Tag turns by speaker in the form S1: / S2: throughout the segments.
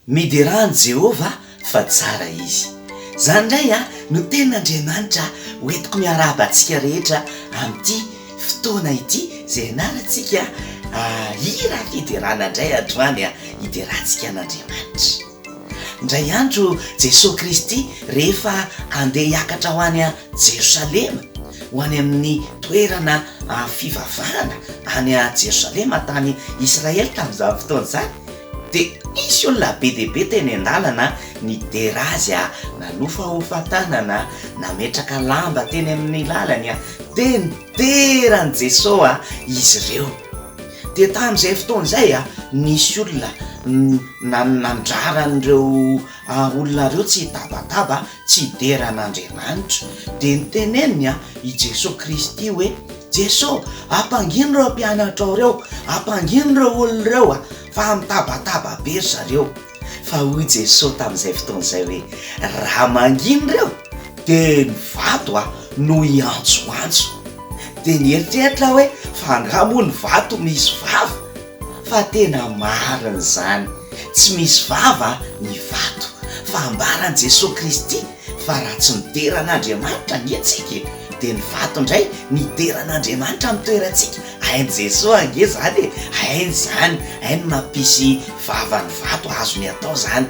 S1: Miderà an'i Jehovah fa tsara izy. Izany indray no tenin'Andriamanitra hoentiko miarahaba antsika rehetra amin'ity fotoana ity izay ianarantsika hira fiderana indray androany hiderantsika an'Andriamanitra. Indray andro Jesoa Kristy rehefa handeha hiakatra ho any Jerosalema, ho any amin'ny toerana fivavahana any Jerosalema tany Israely tamin'izany fotoana izany, Dia nisy olona be dia be teny an-dalana nidera azy, nanofahofa tanana, nametraka lamba teny amin'ny lalany, dia nidera an'i Jesoa izy ireo. Dia tamin'izay fotoana izay, nisy olona nandrara an'ireo olona ireo tsy hitabataba, tsy hidera an'Andriamanitra. Dia noteneniny i Jesoa Kristy hoe, Jeso, ampangino ireo mpianatrao ireo, ampangino ireo olona ireo fa mitabataba be ry zareo. Fa hoy Jeso tamin'izay fotoana izay hoe, raha mangina ireo dia ny vato no hiantsoantso. Dia nieritreritra aho hoe, fa angaha moa ny vato misy vava? Fa tena marina izany, tsy misy vava ny vato, fa ambaran'i Jesoa Kristy fa raha tsy midera an'Andriamanitra ange tsika e, dia ny vato indray midera an'Andriamanitra amin'ny toerantsika, hain'i Jesoa ange izany e, hainy izany, hainy mampisy vava ny vato, azony atao izany.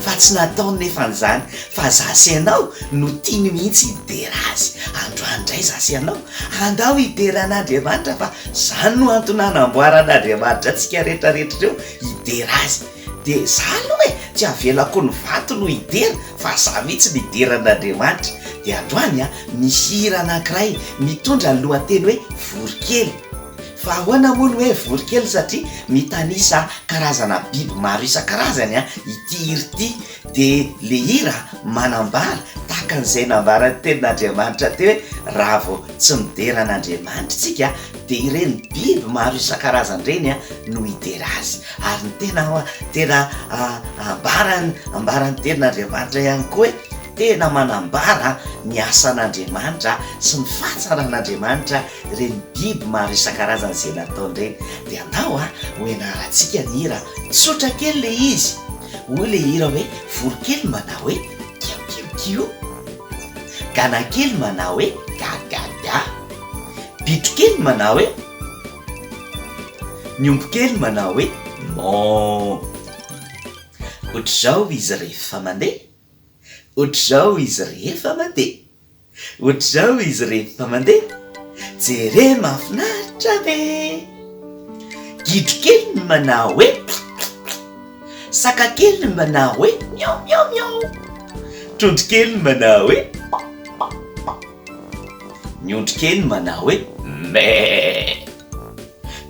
S1: Fa tsy nataony nefa an'izany, fa za sy ianao no tiany mihitsy hidera azy. Androany indray za sy ianao, andao hidera an'Andriamanitra fa zany no antony nanamboaran'Andriamanitra antsika rehetrarehetra ireo, hidera azy. Dia za aloha e, tsy avelako ny vato no hidera fa za mihitsy no hidera an'Andriamanitra. Dia androany an, misy hira anankiray mitondra ny lohateny hoe Voronkely. Fa ahoana moa ny hoe voronkely satria mitanisa karazana biby maro isan-karazany ity hira ity dia le hira manambara tahaka an'izay nambaran'ny tenin'Andriamanitra teo hoe raha vao tsy midera an'Andriamanitra isika dia ireny biby maro isan-karazany ireny no hidera azy ary ny tena tena ambarany ambaran'ny tenin'Andriamanitra ihany koa hoe tena manambara ny asan'Andriamanitra sy ny fahatsaran'Andriamanitra Ireny biby maro isan-karazany izay nataony ireny. Dia andao a, ho ianarantsika ny hira. Tsotra kely ilay izy. Hoy ilay hira hoe, Voronkely manao hoe, kiou kiou kiou. Gana kely manao hoe, ga ga ga. Bitro kely manao hoe, Ny omby kely manao hoe, moo. Ohatr'izao izy rehefa mandeha. Ohatr'izao izy rehefa mandeha. Ohatr'izao izy rehefa mandeha, jere mahafinaritra be! Gidro kely ny manao hoe Saka kely ny manao hoe miao miao miao Trondro kely ny manao hoe Ny ondry kely ny manao hoe meh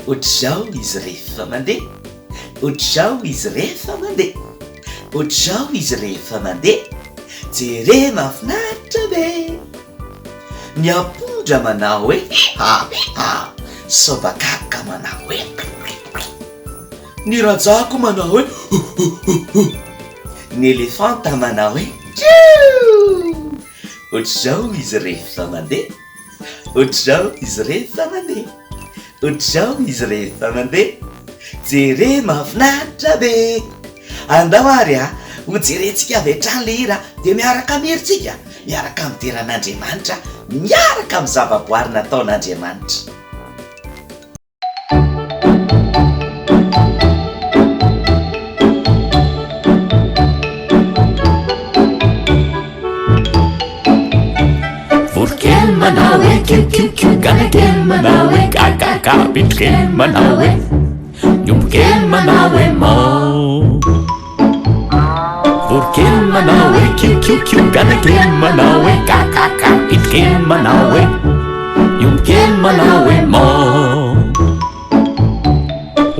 S1: Ohatr'izao izy rehefa mandeha, ohatr'izao izy rehefa mandeha, ohatr'izao izy rehefa mandeha, jere mahafinaritra be! Ny ampondra manao hoe ha ha, sobakaka manao hoe Ny rajako manao hoe ho ho ho ho, ny elefanta manao hoe tchiou! Ohatr'izao izy rehefa mandeha. Ohatr'izao izy rehefa mandeha, ohatr'izao izy rehefa mandeha, jere mahafinaritra be! Andao ary a, ho jerentsika avy hatrany le hira dia miaraka mihira tsika, miaraka midera an'Andriamanitra, miaraka amin'ny zavaboary nataon'Andriamanitra.
S2: Voronkely manao hoe kiou kiou kiou, gana kely manao hoe ga ga ga, bitro kely manao hoe, ny omby kely manao hoe moo. Voronkely manao hoe kiou kiou kiou, gana kely manao hoe ga ga ga, bitro kely manao hoe, ny omby kely manao hoe moo.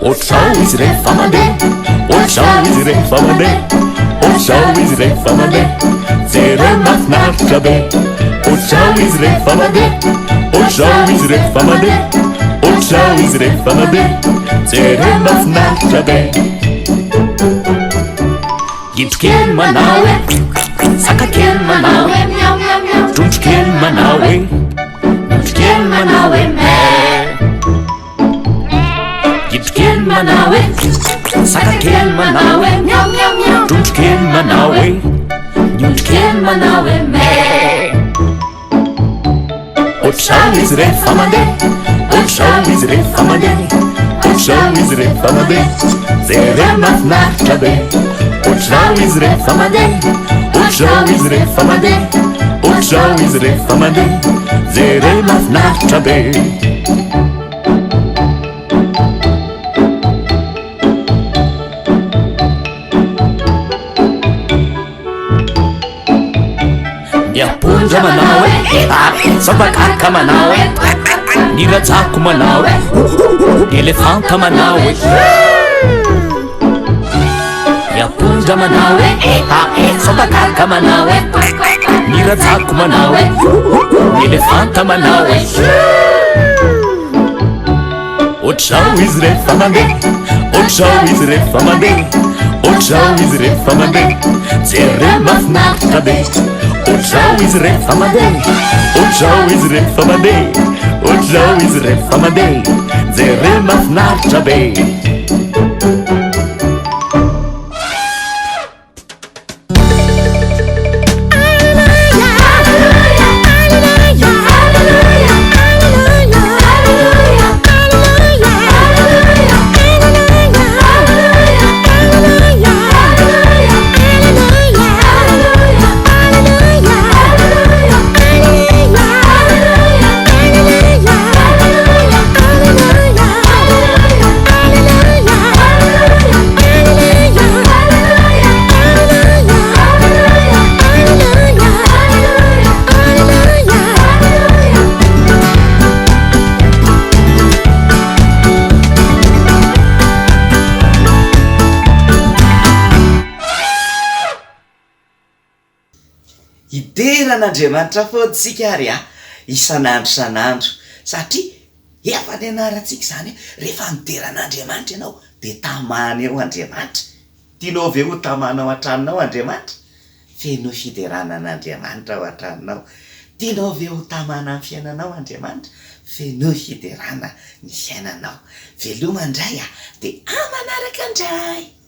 S2: Ohatr'izao izy rehefa mandeha, ohatr'izao izy rehefa mandeha, ohatr'izao izy rehefa mandeha, jereo mahafinaritra be. Ohatr'izao izy rehefa mandeha, ohatr'izao izy rehefa mandeha, ohatr'izao izy rehefa mandeha, jereo mahafinaritra be. Gidro kely manao hoe, saka kely manao hoe, trondro kely manao hoe, ondry kely manao hoe meh. Gidro kely manao hoe, saka kely manao hoe, trondro. manao hoe, ny ondry kely manao hoe meh. Ohatr'izao izy rehefa mandeha, ohatr'izao izy rehefa mandeha, ohatr'izao izy rehefa mandeha, jereo mahafinaritra be. Ohatr'izao izy rehefa mandeha, ohatr'izao izy rehefa mandeha, ohatr'izao izy rehefa mandeha, jereo mahafinaritra be. Ny ampondra manao hoe ah, Sambakaka manao hoe Ny rajako manao hoe Ny elefanta manao hoe Ny ampondra manao hoe ah, Sambakaka manao hoe Ny rajako manao hoe Ny elefanta manao hoe Ohatr'izao izy rehefa mandeha, ohatr'izao izy rehefa mandeha, ohatr'izao izy rehefa mandeha, jereo mahafinaritra be. Ohatr'izao izy rehefa mandeha, ohatr'izao izy rehefa mandeha, ohatr'izao izy rehefa mandeha, jereo mahafinaritra be.
S1: Hidera an'Andriamanitra foana isika ary a, isan'andro isan'andro, satria efa nianarantsika izany hoe rehefa midera an'Andriamanitra ianao dia tamana eo Andriamanitra. Tianao ve ho tamana ao an-tranonao Andriamanitra? Fenoy fiderana an'Andriamanitra ao an-tranonao. Tianao ve ho tamana amin'ny fiainanao Andriamanitra? Fenoy fiderana ny fiainanao. Veloma indray a, dia amanaraka indray!